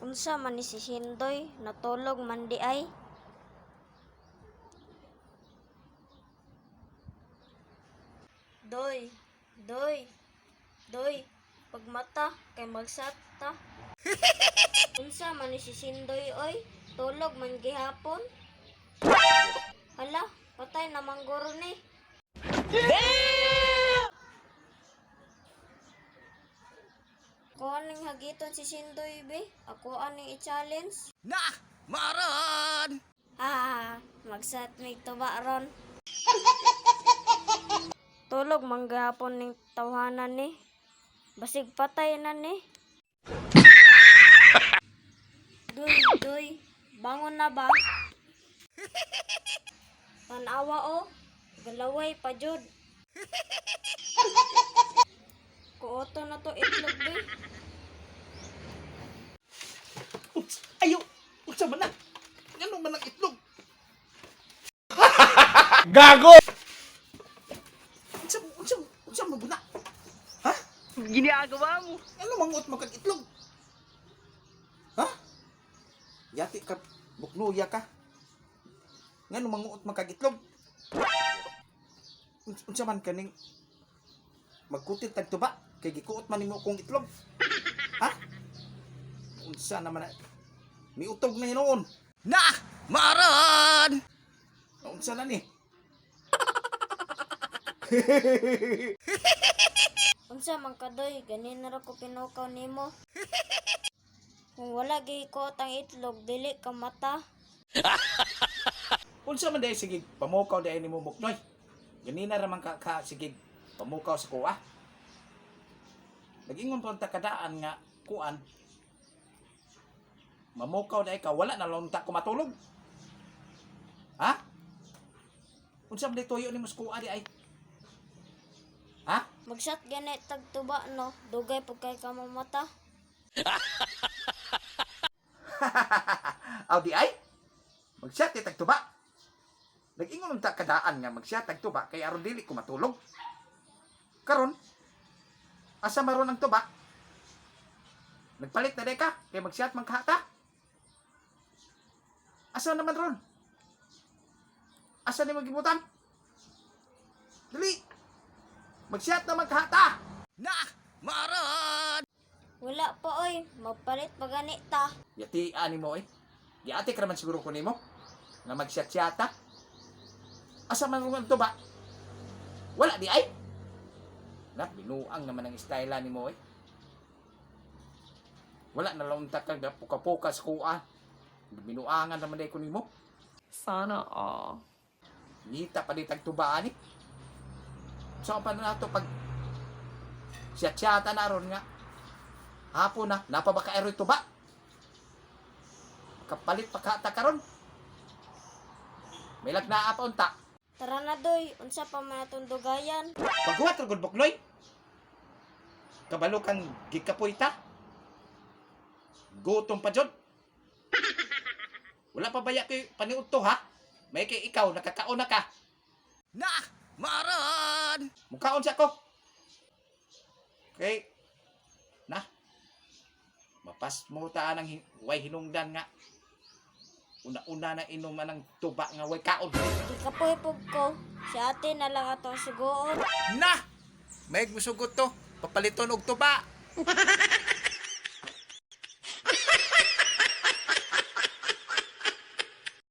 Unsa man ni si Sindoy, natulog man di ay. Doy, doy, doy, pagmata kay magsat ta. Unsa man ni si Sindoy oy, tulog man gihapon. Hala, patay na mangguro ni. Ako aning hagiton si Sindoy be, ako aning i-challenge. Na! Maran! Ah, magsat may tuba ron. Tulog manggahapon ning tawhanan ni. Basig patay na ni. Duy, duy, bangon na ba? Tanawa o, galaway pa jud. Kuoto na to itlog be. Uts, ayo! Unsa man na? Ngano man ang itlog? Gago! Unsa unsa unsa man guna? Ha? Ginagawa mo. Ano manguot mo kag itlog? Ha? Yati ka bukluya ka. Ngano manguot man kag itlog? Unsa man kaning magkutit tag tuba kay gikuot man nimo akong itlog? Ha? Unsa naman na miutog na hinuon. Na! Maran! Unsa na ni? Unsa man kadoy, ganin ra ko pinukaw nimo. Kung wala gikuot ang itlog, dili ka mata. Unsa man dahil sige pamukaw dahil nimo buknoy. Ganina ra man ka, ka sige pamukaw sa kuha. Nag-ingon pa unta kadaan nga kuan. Mamukaw dahil ka wala na lang ta ko matulog. Ha? Unsa man dahil tuyo nimo sa kuha di ay? Ha? Magsat gani tag tuba no, dugay pud kay ka mamata. Aw di ay? Magsyat tag tuba. Nag-ingon unta kadaan nga magsyat tag tuba kay aron dili ko matulog. Karon asa maron ang tuba? Nagpalit na day ka kay magsyat man kahata. Asa naman ron? Asa nimo gibutan? Dali. Magsyat naman kahata. Na! Maran! Wala pa oy, magpalit pa gani ta. Yati ani mo eh. Giati ka naman siguro ko nimo nga magsyat-syata. Asa man ang tuba? Wala di ay. Na binuang naman ang style nimo eh. Wala na lang unta ka puka-puka sa kuha. Binuangan naman day ko nimo. Sana all. Ngita pa di tagtuba ani. So pa na nato pag siyat-siyata na ron nga. Hapon na, napa ba ka eroy tuba? Kapalit pa ka ta karon. May lagnaa pa unta. Tara na doy, unsa pa man atong dugayan? Paghuwat ra gud buknoy. Kabalo kang gikapoy ta. Gutom pa jud. Wala pa baya kay paniudto ha? May kay ikaw nakakaon na ka. Na! Maran! Mukaon siya ko. Okay. Na. Mapas mo ta ang way hinungdan nga. Una-una na inom ang tuba nga way kaon. Gikapoy pud ko, si ate na lang atong sugoon. Na! May musugot to. Papaliton og tuba.